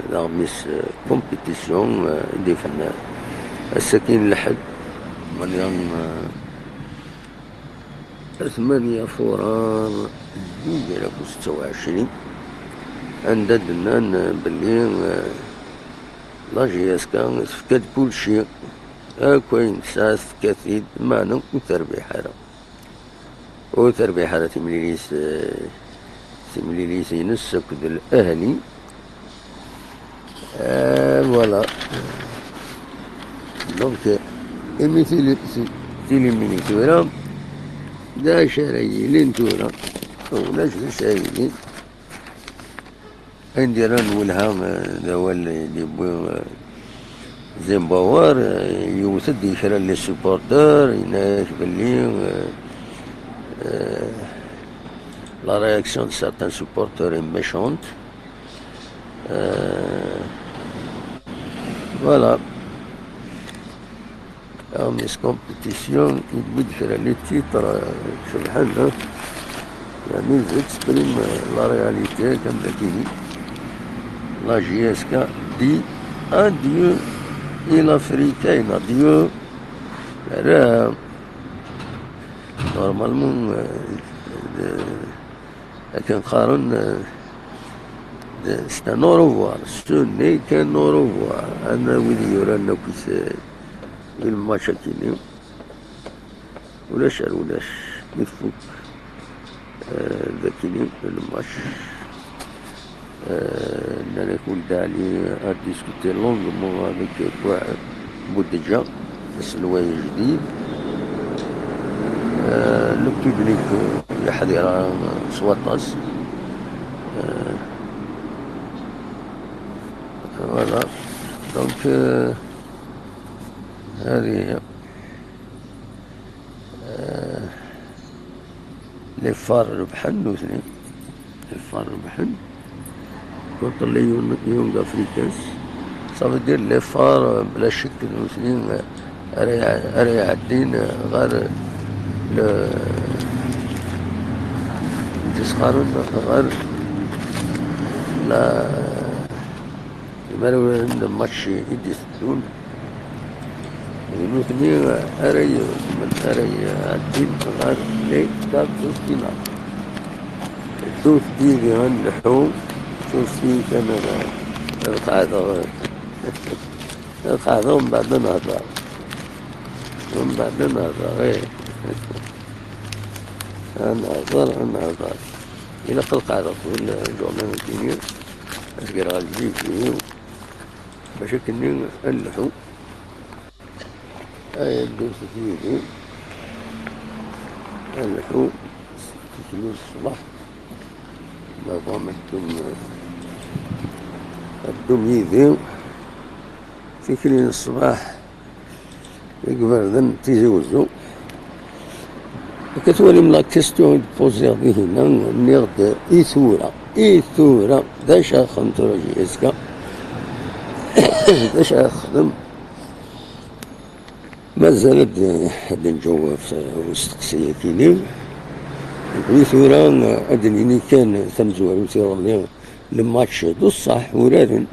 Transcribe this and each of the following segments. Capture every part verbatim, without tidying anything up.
d aɣmis, eh, compétition, eh, i d-ifen ass-agi n lḥedd, Mariam, eh, Tmanya Furar, deg alaf u setta u ɛecrin, anda d-nnan belli, eh, la J S K tefka-d kulci, akk ayen tesɛa tefka-t-id, meɛna ur terbiḥ ara. Ur terbiḥ ara timlilit, eh, timlilit-ines akked L'Ahli. Eh, voilà. Donc, imi tili, ti-, tili mini tura, d acu ara yilin tura? Ulac d acu ara yilin. Ayen d-yerran lwelha, eh, d awal i d-yewwi, eh, Zimbabwe, eh, yewwet-d i kra n les supporters, yenna-yak belli, eh, eh, la réaction de certains supporters est méchante. Euh, voilà. La Miss Competition, yewwi-d kra n les titres, euh, cebḥen, hein. Yeɛni, ils expriment, euh, la réalité, comme la dit. La J S K dit adieu et l'Afrique, adieu. Normalement, euh, de, akken qqaren, euh, de, c'est un au revoir. Ce n'est qu'un au revoir. Ana wid yuran akk s, i lmatch akini. Ulac ar ulac. Mi tfuk, euh, d akini, lmatch. Euh, nnan-ak Weld Ali a discuté longuement avec, euh, Boudeja, aselway ajdid. Euh, le public, euh, yeḥḍer, euh, s waṭas. Euh, voilà. Donc, euh, هذه هي. آه، les Phares rebḥen nutni. Les Phares rebḥen contre les Young, Young Africans. Ça veut dire les Phares, euh, بلا شك nutni, euh, ara iɛ-, ara iɛeddin, euh, ɣer le, tisxaren ɣer la, imarawen n match i d-iteddun. D nutni ara y-, ara iɛeddin ɣer les quarts de finale. Ddut yid-i ad nleḥḥu, ssufɣet-iyi kan ad, ad qeɛdeɣ, ad qeɛdeɣ, mbeɛd ad nehder. Mbeɛd ad nehder, ih. Ad nehder, ad nehder. Ilaq ad qeɛdeɣ ṭul lǧurnan-agi, ad s-greɣ lǧib-iw, bac akken ad nleḥḥu. Ay, ddut yid-i. Ad nleḥḥu tikli n ṣṣbeḥ. Baba, ma teddum, ad teddum yid-i. Tikli n ṣṣbeḥ, deg iberdan n Tizi Wezzu. Akka twalim la question i d-poziɣ dihinna, nniɣ-d i tura, i tura, d acu ara xedmen tura J S K? D acu ara texdem? Mazal ad, ad nǧaweb s usteqsi-agi-nni. Nekni tura ad d-nini kan tamezwarut iḍelli, le match d ṣṣeḥ, uraren,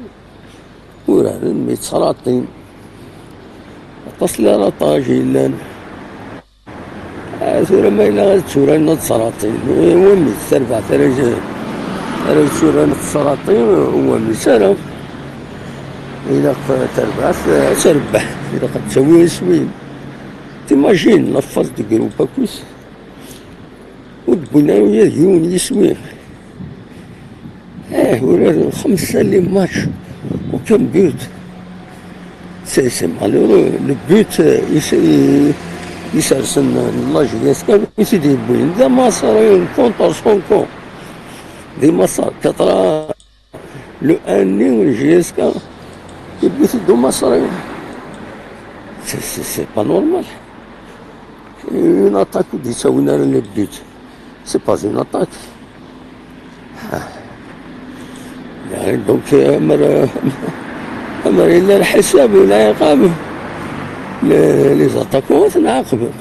uraren mi ttxalaṭin. Aṭas n laraṭaj yellan. Ah, tura ma yella ad tturan ad ttxalaṭin, eh, wamis tarbaɛt ara j-, ara tturan ad ttxalaṭin, wamis ara. Ilaq tarbaɛt, eh, ad trebbeḥ, ilaq ad tawi iswiyen. T'imagines la phase de groupe akk-is. Ur d-wwin ara ula d yiwen yiswi. Eh, ula d xemsa les matchs, aucun but. C'est, c'est malheureux. Le but, euh, i s-, i, isersen n la J S K, i s-id-yewwin d amaṣri, contre son camp. D imaṣar, quatre, le un nil, J S K, yewwi-t-id umaṣri. C'est, c'est, c'est pas normal. Une attaque ur d-yettawin ara le but. C'est pas une attaque. Ah. Yeɛni, donc, amer, amer yella lḥisab u lɛiqab, les, les attaquants ad ten-ɛaqben.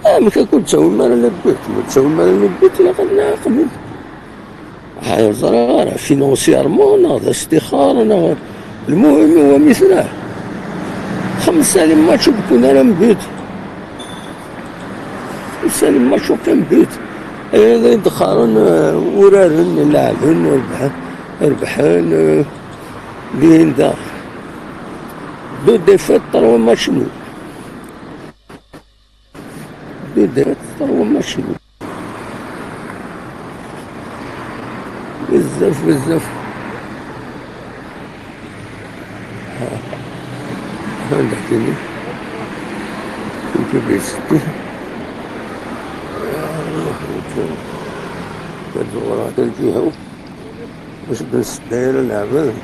Amek akk ur d-ttawin ara le but? Ma ur d-ttawin ara le but, ilaq ad ten-ɛaqben. Ur ẓriɣ ara, financièrement neɣ d astixer neɣ, lmuhim huwa mi tella xemsa les matchs ur d-wwin ara un but. Xemsa les matchs aucun but. Aya d ayen d-qqaren, eh, uraren, leɛben, rebḥen, rebḥen, eh, din daɣ. Deux défaites, trois matchs nuls. Deux défaites, trois matchs nuls. Bezzaf, bezzaf. Ha. Anda kini? Une publicité. Ad ẓuɣreɣ kan fiha. Ur s-d-nessedday ara leɛbad.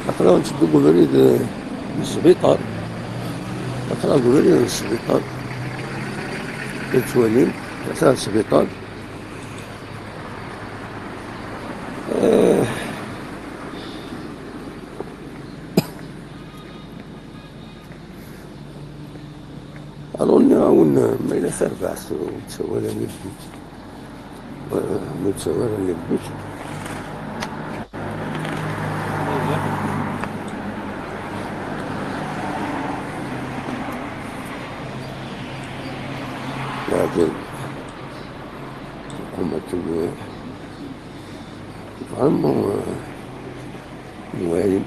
Aql-aɣ netteddu deg ubrid, eh, n sbiṭar. Aql-aɣ deg ubrid n sbiṭar. Ad twalim, atan sbiṭar. Eh, Alors, nniɣ-awen, ma yella tarbaɛt ur ttawal ara lbut. Ur ttawal ara lbut. Leɛǧayeb. Tqum akken, vraiment, euh, muhim.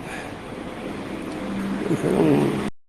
Kra